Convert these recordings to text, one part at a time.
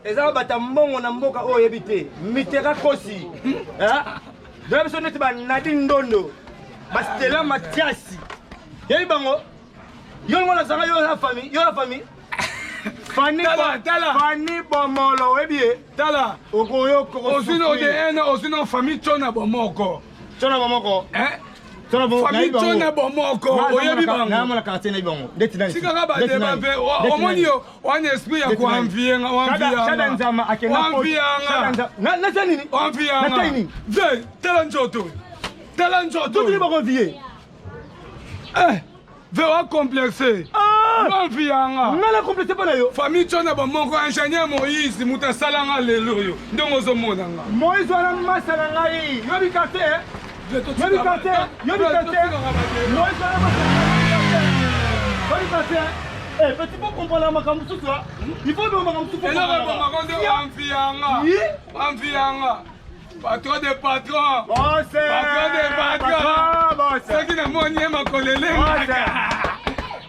Eza bata mbongo na mboka oyo oyebi te. Mitera kosi. Doya biso neti ba Nadine Ndondo, ba Stella Matiasi. Yebi bango? Yo ngo nazanga yo na famille, yo na famille. Fanny Tala, tala. Fanny Bomolo, oyebi ye? Tala. Okoyoka Ozwi na ODN, ozwi na famille tyo na bomoko. Tyo na bomoko. Eh? Famille tyo na bomoko, oyebi bango. Namona quartier na bango. Ndeti nani? Tikaka ba débat mpe omoni yo wana esprit ya koenvie nga, Shada Nzama akenda oenvie nga. Na nini? Oenvie Na nga. nini? Ve, tala nzoto. Tala nzoto. Nzoto bako envie. Eh, ve wa complexe. Oenvie nga. Nga na complexe mpo na yo. Famille tyo na bomoko, ingénieur Moïse moto asala nga lelo oyo ndenge ozomona nga. Moïse wana masa na ngai. Yobi quartier. Yobi quartier. Yobi quartier. Moïse wana masa na ngai. Yobi quartier. Eh, petit po comprendre makambo mosusu il faut boma makambo mosusu. Eloko ebomaka nde oenvie nga. Oenvie nga. Patron de patron. Boss. Patron de patron. Boss. Soki namoni ye makolo elengaka.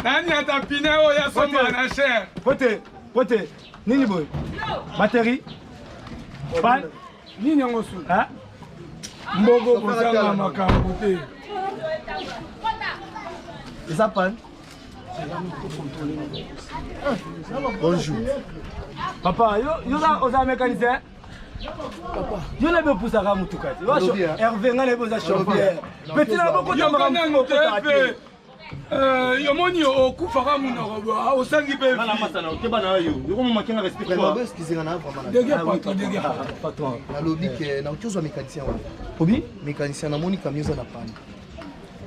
Naniata pine oyo asomba na cher. Pote, pote, nini boye? Batterie? Pan? Nini yango su? Hein? Mbongo kozanga makambo te. Eza pan. Bonjour. Papa, yo yo oza mécanicien? Yo nayebi opusaka motuka te. Hervé ngai nayebi oza chauffeur. Petit na bokota makambo te mpe. Yomoni okufaka monoko osangi mpe Nalobi ke nakoki ozwa mécanicien wana. Obi? Mécanicien namoni camion eza na panne.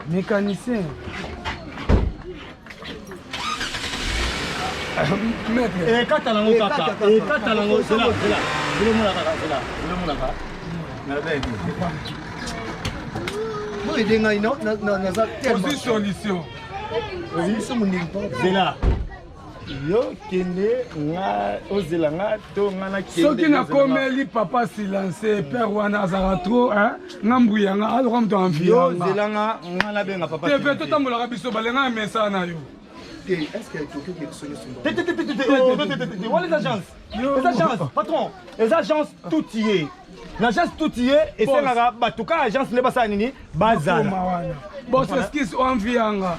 Mécanicien. Ekata nango kaka, ekata nango, zela, zela, zela omona kaka, zela, zela omona kaka. Boyede ngai naza ozwi solution. Biso mondimi. Zela. Yo kende nga ozela nga to nga nakende. Soki nakomeli papa silence père wana azalaka trop nga mbuya nga azoka moto envie. Yo zela nga nga nabenga papa. Te pe totambolaka biso balenga ya mesa na yo. Te, est-ce que tokoki okende biso nyonso? Te te te te te te te wana eza agence. Eza agence patron, eza agence tout ye. Na agence tout ye esengaka bato kaka agence nde basala nini bazala. Boss excuse envie yanga.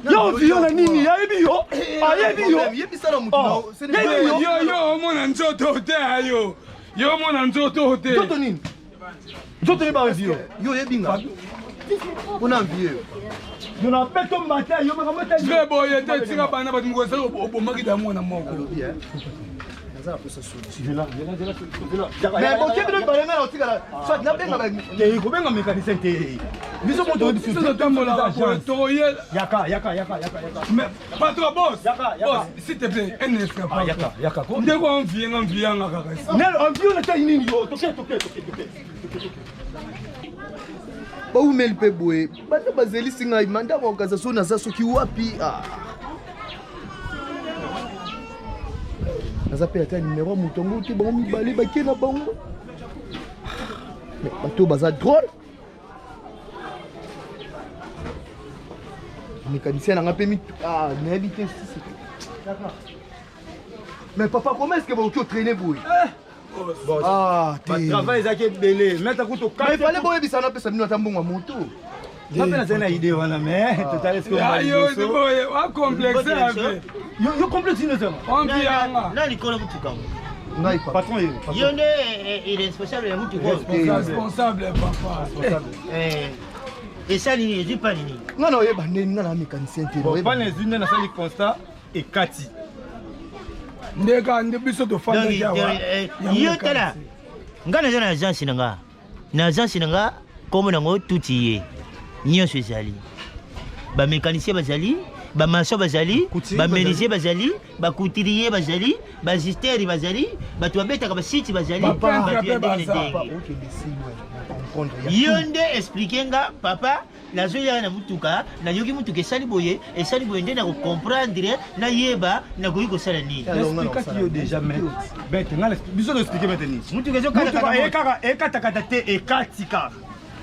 Yo envie yo na nini? Ayebi yo. Ayebi yo. Yebisa na motu na yo yo omona nzoto te ayo. Yo omona nzoto te. Nzoto nini? Nzoto nini ba envie yo? Yo oyebi nga. Mpona envie yo. Yo na beto mbata yo makambo te. Ve boye te tika bana bato moko esali obomaki da mwana moko. Alobi eh. Naza na posa solution. Mais boke bino mibale ngai naotikala soit nabenga ba te kobenga mécanicien te. Biso moto oyebi biso totambolaka boye tokoyela. Yaka yaka yaka yaka yaka. Mais patron boss. Yaka yaka. Boss s'il te plaît un instant. Ah yaka yaka. Ndeko envie nga envie nga kaka. Nel envie na tai nini yo? Toke toke toke toke. Baumeli mpe boye banda bazelisi ngai manda mokaza so naza soki wapi ah. Naza mpe ata nimero ya moto yango te bango mibale bake na bango bato baza drôle mécanicien nanga mpe ah, nayebi te sisi. Mais papa, comment est-ce que bakoki otraine boye? Ah, te. Travail ezalaki ebele maître kutu. Mais il fallait boyebisa napesa bino ata mbongo ya moto. Nga mpe nazali na idée wana mais totala est-ce que Yo boye wa complexe ave. Yo yo complexe nini ozama? Envie yanga. Na likolo mutuka ngo. Ngai papa. Patron ye. Yo nde irresponsable ya mutuka oyo. Responsable papa. Eh, esali nini ezwi pa nini? Nga na oyeba ndeni nga na mécanicien te. Bon, pana ezwi nde nasali constat ekati. Ndeka nde biso tofandaki awa. Yo tala nga naza na agence na nga na agence na nga kombo nango tuti ye nyonso ezali bamécanicien bazali bamaçon bazali bamenuisier bazali bacouturier bazali bajustere bazali bato babetaka basiti bazali bato ya ndenge na ndenge. Yo nde explike nga papa nazoyaka na mutuka nayoki mutuka esali boye esali boye nde nakocomprendre nayeba nakoki kosala nini. Expliquaki yo déjà maître nga biso to expliquer maître nini? Mutuka ezokatakata ekatakata te ekati kaka.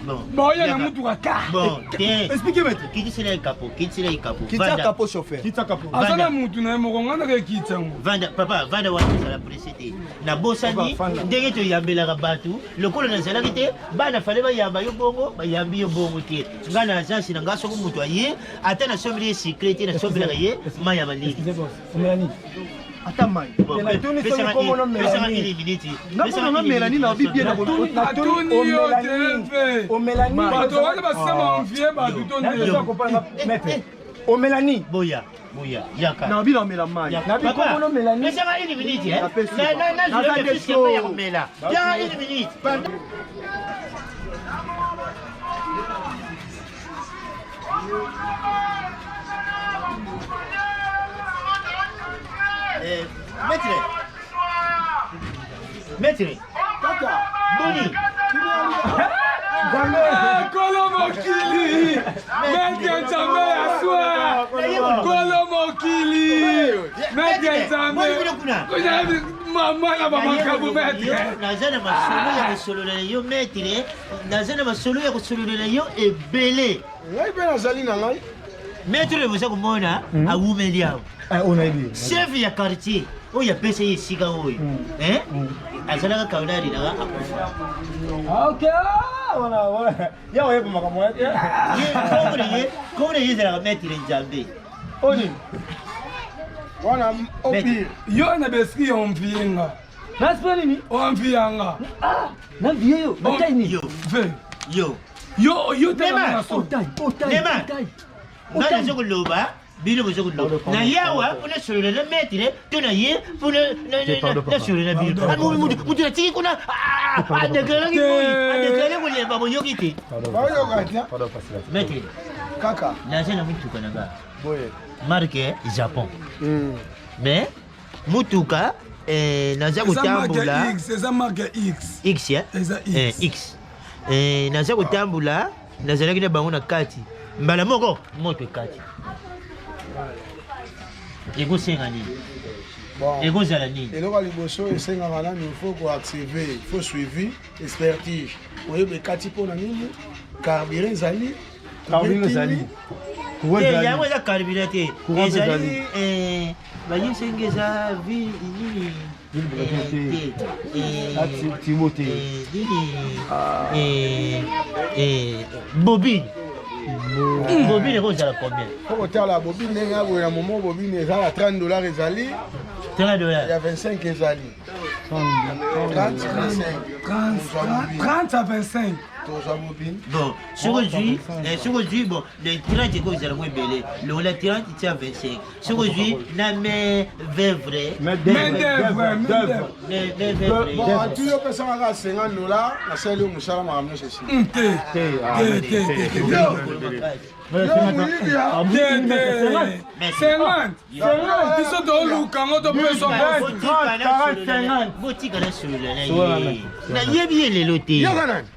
Bon. Baoya na mutuka ka. Bon, te. Expliquez maître. Kitisela ye kapo, kitisela ye kapo. Kitia kapo chauffeur. Kitia kapo. Aza na mutu na ye moko nga naka ekiti yango. Vanda papa, vanda wana ezala presse te. Nabosani ndenge toyambelaka bato lokola nazalaki te bana fale bayamba yo bongo bayambi yo bongo te. Nga na agence na nga soki moto aye ata nasombeli ye sucre te nasombelaka ye mai ya malili. Ata mai. Pesaka une minute. Nga Mélanie na bi bien na Atuni yo te Omelani. Bato wana basema envie bato to nde. Maître. Omelani. Boya, boya, yaka. Na bi na mela mai. Na bi kombo Mélanie. Pesaka une minute hein. Napesi. Na na na Naza je deso. fiske ya komela. Yaka une minute. Eh, maître. Maître. Kaka. Boni. Kolo mokili maître Nzambe ya soi. Kolo mokili maître Nzambe. Mama na bamakambo maître. Naza na masolo ya kosolola na yo maître, naza na masolo ya kosolola na yo ebele. Ngai mpe nazali na ngai. Maître oyo boza komona awumeli awa. Onayebi. Chef ya quartier oyo apesa ye esika oyo azalaka kaunari nanga akufa. Ok, wana wana. Ya oyebi makambo ya te. Ye kombo na ye, kombo na ye ezalaka maître Nzambe. Oni. Wana opire. Yo na besiki ya envie nga. Nasipela nini? Envie yanga. Na vie yo, batai nini? Yo, Ve. yo. Yo yo te Nema. na so. Otai, otai, Nema. otai. Nga naza koloba bino boza koloba na ye awa mpona solola na maître to na ye mpona nasolola na bino mutu natiki kuna adeklaraki boyi adeklare kolemba boyoki te. Baoyoka te. Maître, Kaka. naza na mutuka na nga Boye. marke Japon, mais mutuka naza Eza marque kotambola X, eza marque X. X eh? Eza X. X. Naza kotambola nazalaki na bango na kati mbala moko moto ekati ekosenga nini? Bon. Ekozala nini? Eloko ya liboso esengaka nanu faut koactive, faut suivi expertise oyeba ekati mpo na nini, carburant ezali. Carburant ezali. Courant Te, ezali. yango eza carburant te. Courant Ezali ezali. Bayebisengi eza nini Vilebrequin te. te. Ah, Timo te. Nini bobine, bobine ekozala combien? Faut kotala bobine ndenge aboye na momo bobine eza na 30 $ ezali. 30 dollars. Ya 25 ezali 30 25. 30 30 à 25. Tozwa bobine. Bon, soki ozwi soki ozwi bon le 30 ekozala ngo ebele longola 30 tia 25 soki ozwi na main vevre. Main Main d'œuvre, main d'œuvre. Main vevre. Bon, atu yo opesanga kaka 50 $, nasali yo mosala, makambo nyonso esili. Te. Te, ah, Te te te. Yo moyibi ya Te te. 50. Biso toluka ngo topesa bosi. Botika na solola na ye, nayebi ye lelo te. Yoka nani?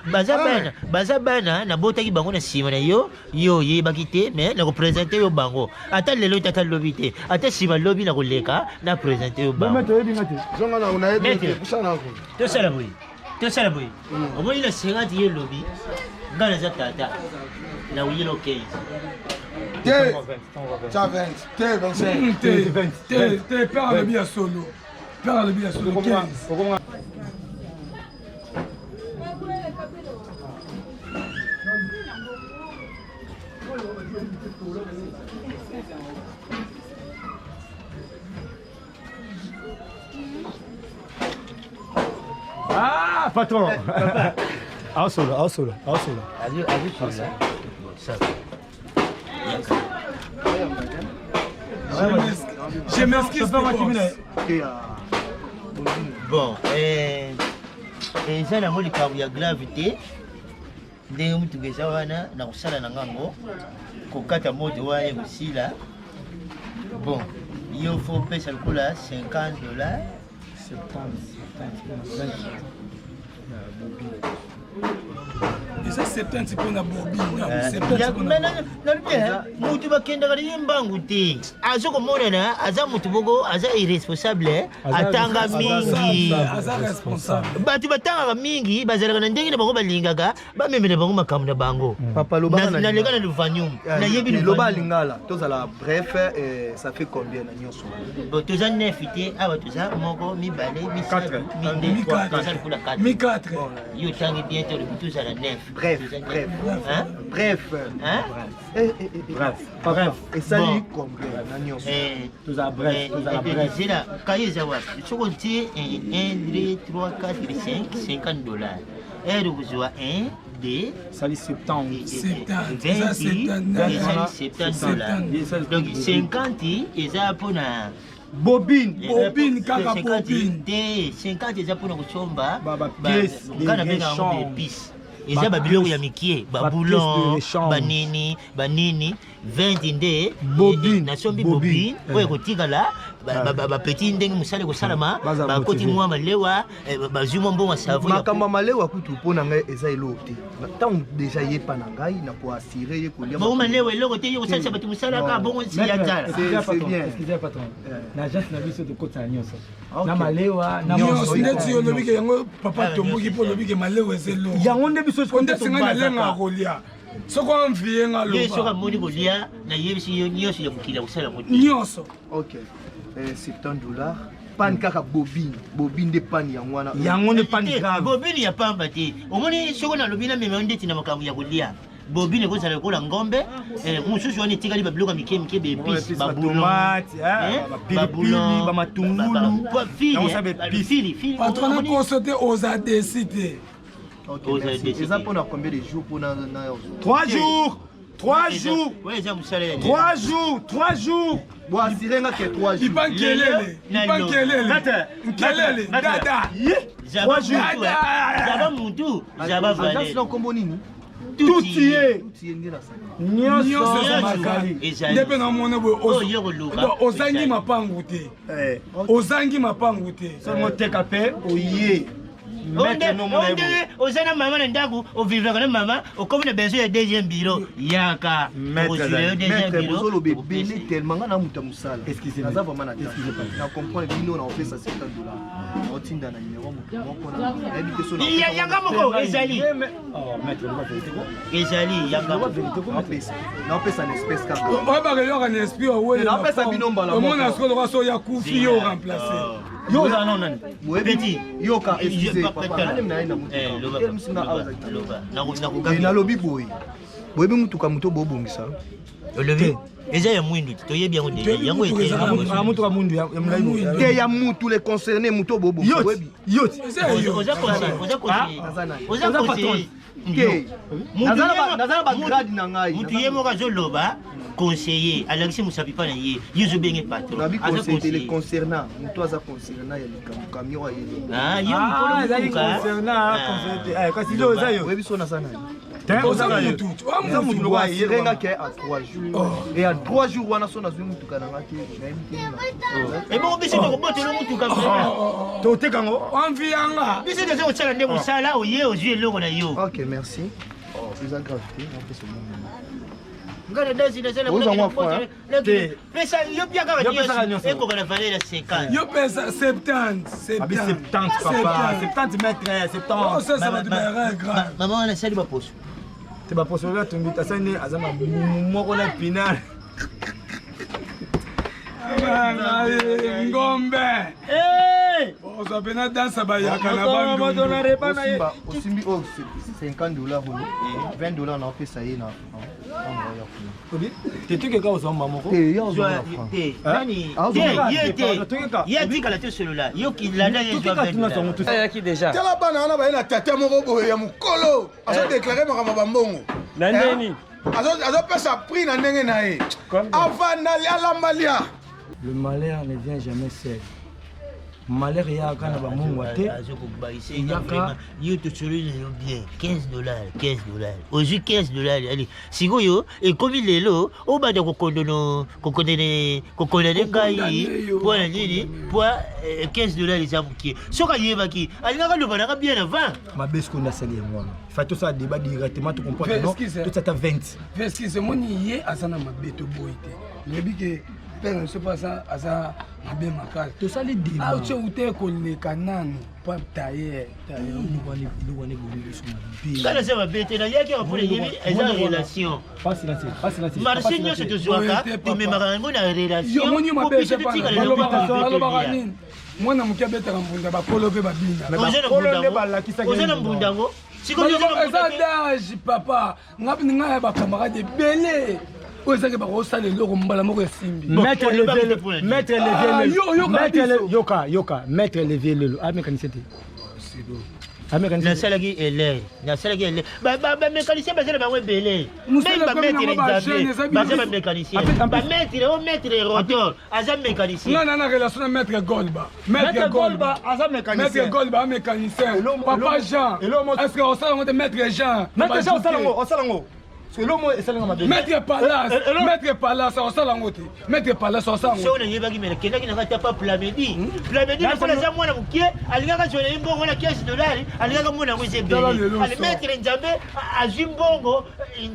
Baza bana, baza bana nabotaki bango na nsima na yo, yo oyebaki te, mais nakopresente yo bango ata lelo te, ata lobi te, ata nsima lobi nakoleka na presente yo bango. Maître, oyebi nga te. Zonga na nayebi Maître. te pusa na kuna. Tosala boye, tosala boye, omoni na 50 ye lobi nga naza tata na oyelo 15. Te tia 20 te 25. Te te te, père alobi ya solo. Père alobi ya solo 15. Ah, patron. Aosola, aosola, aosola. Azosola. Bon, ça va. Je m'excuse. Chauffeur boss. Bon, eza nango likambo ya grave te ndenge mutuka eza wana na kosala na ngango kokata moto wana ekosila. Bon, yo faut opesa lokola 50 $. 70, 70, 20. Eza 70 mpona bobine. Nalobi mutu bakendaka na ye mbangu te, aza komonana aza mutu moko aza irresponsable, atanga mingi. Aza responsable. Bato batangaka mingi bazalaka na ndenge na bango, balingaka bamemela bango makambo na bango. Papa, lobaka na naleka na Lovanium, nayebi. Loba lingala, tozala bref. Ça fait combien na nyonso? Bon, toza neuf te awa, toza moko, mibale, misato, mine, toza lokola 4. Mi 4. Yo otangi bien te, olobi tozala neuf. Bref, bref. Hein? Bref. Hein? Eh, eh, eh, Bref. Papa, esali Bon. combien na nyonso? Tozala bref, tozala bref. Zela kaye eza wapi? Soki otie 1, 2, 3, 4, 5, 50 dollars, ere kozwa 1, 2, Sali 70. 70, eza 20, 79. ezali 70 dollars, donc 50 eza mpona Bobine. Bobine kaka. 50 Bobine. Te, 50 eza mpona kosomba Ba pièces de nga nabenga yango rechange. baépices, eza babiloko ya mikie, baboulon, de rechange. Banini banini. 20 nde Bobine. nasombi Bobine. bobine oyo ekotikala bapeti ndenge mosala ekosalama. Bazala Bakoti motivé. mwa malewa, bazwi mwa mbongo ya savon. Makambo ya malewa kutu mpo na ngai eza eloko te. Ntango deja yepa na ngai na koassurer ye kolia. Bongo malewa eloko te, yo kosalisa bato mosala kaka bongo nsi ya nzala. C'est bien. Excusez, patron, na agence na biso tokotisa nyonso, Ok. na malewa na Nyonso ndeti olobi ke yango, papa tomboki mpo olobi ke malewa eza eloko. Yango nde biso. Po ndeti ngai nalengaka kolia, soki envie nga, Ye soki loba. amoni kolia, nayebisi yo nyonso ya mokili ya kosala yango te. Nyonso. Ok, 70 dollars, panne kaka bobine, bobine nde panne yango wana. Yango nde panne Te, grave. Bobine ya pamba te. Omoni, soki nalobi namema yo ndeti na makambo ya kolia, bobine ekozala lokola ngombe, mosusu wana etikali babiloko ya mike mike, baépices, baboulon, batomate, bapilipili, bamatungulu. Yango sa baépices. Patron, nakoso te, oza desi te. Ok, Oza merci. décidé. Eza mpona combien de jours mpona na 3 jours, 3 jours. Eza mosala ya 3 jours, 3 jours. Bo assurer nga ke 3 jours. Ipa nkelele, ipa nkelele, nkelele dada. Ye. Zaba 3 jours. mutu, zaba mutu, zaba Agence valeur. na nkombo nini? Tout ye. Tuti ye nde nasali. Nyonso Nyonso eza ezali. makali. Ezali. Nde mpe namona boye. Oyo yo koluka. Donc, ozangi Ezali. mapangu te, Eh, ozangi mapangu te. Soki moteka mpe oye maître nomona ye boye. Ondenge oza na mama na ndako, ovivraka na mama, okomi na besoin ya deuxième bureau, yaka. Maître Okozwila yo azali. deuxième Maître, bureau. bozoloba ebele tellement nga na moto ya mosala. Excusez-moi. Naza vraiment na temps. Excusez pas. Na comprendre bino, na opesa 70 dollars, naotinda na numéro moto moko na nayebi te so. Yanga moko ezali. Oh, maître, loba vérité ko. Ezali yanga Loba moko. vérité ko, maître. Naopesa na espèce kaka. Oyebaka yoka na esprit owele. Napesa bino mbala moko. Omona sikoyo lokola so ya kufi, yo remplace. Yo ozala nao nani? Petit. Yoka, excuse papa, Tala. nani na ye na Eh, loba, motuka telemisi nga awa. loba, Ezali loba. Eh, nalobi boye, boyebi mutuka moto bobongisa. Olobi eza ya mwindu te, toyebi yango deja. Toyebi Yango mutuka eza etelemi. na Motuka mundu ya molai boye. Te, ya mutu le concerné, moto bobongisa. Yoti, Boyebi. yoti. Eza ya yo. Oza conseiller, oza conseiller. Naza nani? Oza Oza conseiller. Te. Mutu Naza na ye naza na bagrade na ngai. Mutu ye moko azoloba conseiller, alakisi mosapi mpa na ye, ye ozobenge patron. Nabi Aza conseiller te, le conseiller. concernant, moto aza concernant ya likambo camion ayeli. Ah, yo mokolo Ah, ezali motuka. concernant, Ah. conseiller te. Eh, kasi yo oza yo. Oyebi so naza nani? Te, Oza oza yo. mutu, oza Oza mutu. mutu lokola ye. Assurer nga ke a 3 jours et à 3 jours wana so nazwi mutuka na nga te, nayebi te nini. Ebongo biso tokobotela motuka vraiment. Toteka yango. Envie yanga. Biso toza kosala nde mosala, oye ozwi eloko na yo. Ok, merci. Eza grave te, napesa mongo. Nga na dasi nasala. Ozwa mwa franc, Te. Pesa yo pia kaka. Yo pesaka nyonso nyonso. ekoka na valeur ya 50. Yo pesa 70. Abi 70, papa, 70 mètre, 70. Osesa bato baerreur grave. Mama wana asali baposo. Te, baposo oyo atumbi asali nde aza mabumu moko na pinal. Ngai ngombe, ozwa mpena dansa bayaka na bandundu. Osimba, osimbi oyo 50 dollars, oyo 20 dollars naopesa ye na franc ya kuna. Tetukeka ozwa moko. Te, ye azwa na franc. Te, nani Ah, te, ozwa ye te. Tokeka. Ye atikala te solola, yo kilanda ye zwa 20. Ayaki deja. Tala bana wana baye na tata moko boye ya mokolo, azodéclarer makambo bambongo. Na ndeni. Azopesa prix na ndenge na ye. Combien? Avanda, alamba, lia. Le malheur ne vient jamais seul. Malheur eyaka na bamungwa te. Eyaka yo, tosololi na yo bien. 15 dollars, 15 dollars, ozwi 15 dollars. Ale sikoyo ekomi lelo obanda kokondono, kokondene, kokondane ngai mpo na nini? Mpo 15 dollars eza mokie. Soki ayebaki, alingaka loba nanga bien avant. Mabe sikoyo nasali yango wana. Fa tosala débat directement, tocomprendre. Non, totia ata 20. Excuse, omoni, ye aza na mabe, toboyi te. Nayebi ke père na biso mpe aza mabe makasi. Tosali débat. Otie ute koleka nanu pa tailleur. Eloko wana ebomi biso mabe. Kala eza mabe te. Nayaki awa mpona yebi eza relation. Marché nyonso tozwaka, tomemaka yango na relation. Omoni mabe, balobaka nini? Mwana moke abetaka mbunda, bakolo mpe babina. Oza na mbunda yango. Eza dage, papa. Ngai ya bacamarade ebele oyo ezaki bakosala eloko mbala moko esimbi. Maître Levier, yoka, yoka. Maître Levier lelo amécanicien te. Nasalaki elere, nasalaki elere. Bamécanicien baza na bango ebele. Même bamaître Nzambe baza bamécanicien. Bamaître o maître rotor aza mécanicien. Nga na relation na maître Golba. Maître Golba aza mécanicien. Maître Golba mécanicien. Papa Jean, est ce que osala yango te, maître Jean? Maître Jean osala yango, osala yango. Eloko esalinga mabe. Maître Palace, maître Palace osala yango te. Maître Palace osala yango. So nayebaki, me nakendaki nanga ta pa Plamedi. Plamedi lokola aza mwana mokie, alingaka zwa na ye mbongo na 15 dolari, alingaka mona yango eza ebele. Ale, maître Nzambe azwi mbongo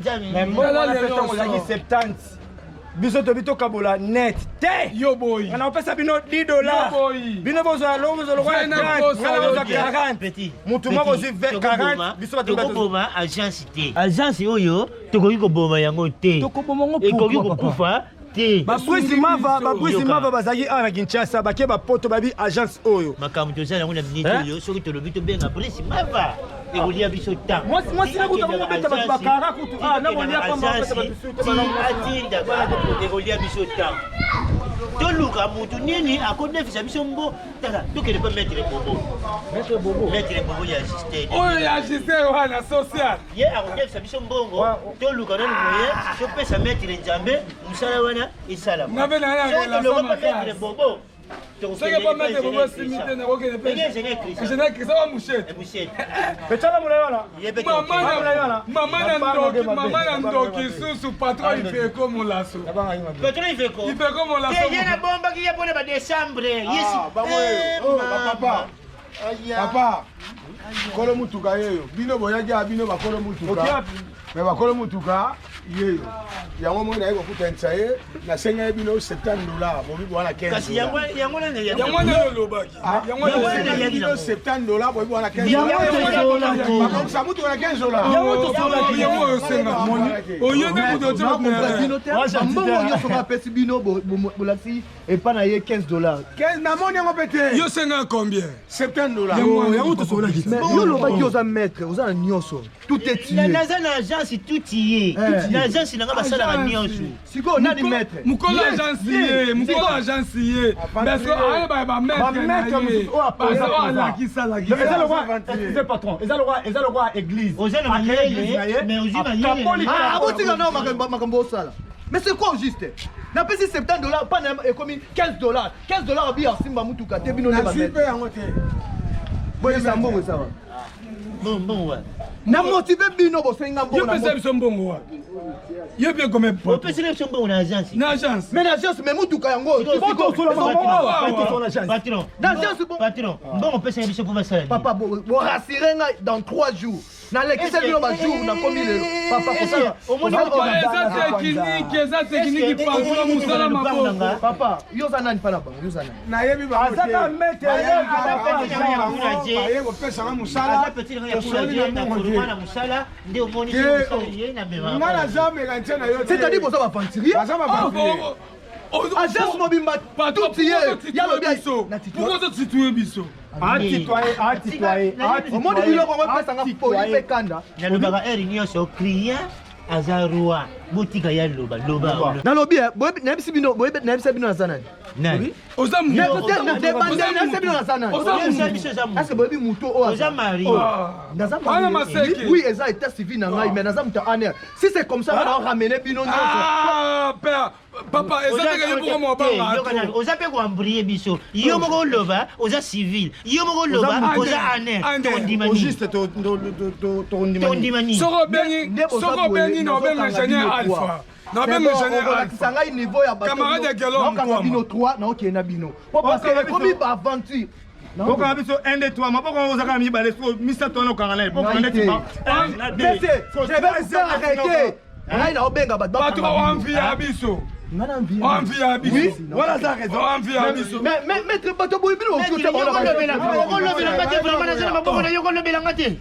Nzambe. Mbongo wana mpe ntango ozalaki 70, biso tobi tokabola net te. Yo boyi. Nga napesa bino 10 dollars, bino bozwa bozwa lokola 30, nga nazwa 40. Mutu moko ozwi 40, biso bato. Tokoboma agence te. Agence oyo tokoki koboma yango te. Tokoboma yango. Ekoki kokufa te. Babrisi Mava, babrisi Mava bazalaki awa na Kinshasa, bake bapoto, babi agence oyo. Makambo toza yango na minute oyo, soki tolobi tobenga Brisi Mava, ekolia biso temps. Mwasi na kutu akobeta bato bakara kutu nakolia pamba. Atindaka, ekolia biso temps. Toluka mutu nini akodefisa biso mbo. Tala, tokende mpe maître Bobo. Maître Bobo. Maître Bobo ya Justin. Oyo ya Justin wana social. Ye akodefisa biso mbongo. Toluka nanu moye topesa maître Nzambe mosala wana esalama. Nga mpe na na relation maître Bobo. Soki pa maître Bobo esimi te, nakokende mpe ingénieur Christian wa Mushete. Petala molai wana. Mama na ndoki, mama na ndoki susu, patron Ifeko Molaso. Patron Ifeko. Ifeko Molaso. Ye nabombaki ye mpona badécembre. Papa, papa, kolo mutuka yeyo. Bino boyaki ya bino bakolo mutuka, me bakolo mutuka yeyo yango moi naye kokutanisa ye. Nasenga ye bino 70 dollar, bobi wana 15. Kasi yango yango wana olobaki. Yango bino 70 dollar, bobi wana 15. Bakokisa mutuka na 15 dollar. Yango oyo osenga, oyo nde moto otie. Mbongo nyonso bapesi bino, bolakisi epa na ye 15 dollars. Namoni yango mpe te. Yo senga combien? 70 dollar. Yango tosololaki. Yo olobaki oza maître, oza na nyonso, tout est tué. Naza na agence, tout ye na agence nanga basalaka nyonso. Sikoyo nani maître? Mokolo agence ye, mokolo agence ye, parce que ayeba bamaître na ye, alakisa. Alakisa patron, eza lokwa église. Oza na mayele, mais ozwi mayele. Abotika nao makambo osala. Mais c'est quoi au juste? Napesi 70 dollars, pa na ekomi 15 dollars. 15 dollars abi asimba mutuka te. Bino nde mpe yango te. Boyesa mbongo esawa. Mbongo wa? Na motive bino, bosenga mbongo. Yo pesa biso mbongo wa? Yo mpe kome. Opeseli biso mbongo na agence. Na agence. Mais na agence, mais mutuka yango. Patron. Na agence. Patron, mbongo opesaki biso mpo basala. Papa, borassurer ngai dans 3 jours. Nalekisa bino bajour, nakomi lelo, papa. Kosala eza technique, eza technique, patron, mosala maboko. Papa, yo oza nani mpa na bango? Yo oza nani? Nayebi. Azaka maître. Baye kopesanga mosala. Na mosala nde omoni. Nga naza mécanicien na yo. C'est-à-dire boza baaventurier. Baza baaventurier. Agence mobimba, tout ye yalobi. Pourquoi ozotitue biso? Omoni biloko yango epesanga poli mpe kanda. Nalobaka heure nyonso, client aza roi. Botika ya loba loba. Nalobi, nayebisi bino, nayebisa bino naza nani. Nani? Oza. Nayebisa bino naza nani. Est ce que boyebi moto oyo? Oza mari. Naza. Oui, eza état civil na ngai, mais naza moto ya ANR. Si c'est comme ça, nga na ramener bino nyonso. Père. Papa, eza te ke yo moko mobanga. Oza mpe koembrie biso. Yo moko oloba oza civil, yo moko oloba oza aner. Tondima nini? Tondima nini? Soko obengi, soko obengi na obenga ingénieur Alpha, na obenga ingénieur Alpha ngai niveau ya camarade ya Gelor. Naokanga bino 3, naokende na bino po parce que ekomi baaventure. Okanga biso 1, 2, 3, maboko yango ozaka mibale, so misato wana okanga na ye. Okanga neti. Je vais vous faire arrêter. Ngai naobenga bato. Bato baenvia biso, envia biso. Wana aza raison. Envia biso. Mais maître, bato boye bino. Okolobelanga te, vraiment naza na maboko na yo, okolobelanga te.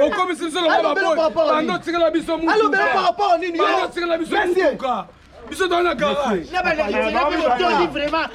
Okomisi biso lokola baboy. Bando otikela biso mutuka, bando otikela biso mutuka, biso toza na garage. Na balakisi na mpe motondi vraiment.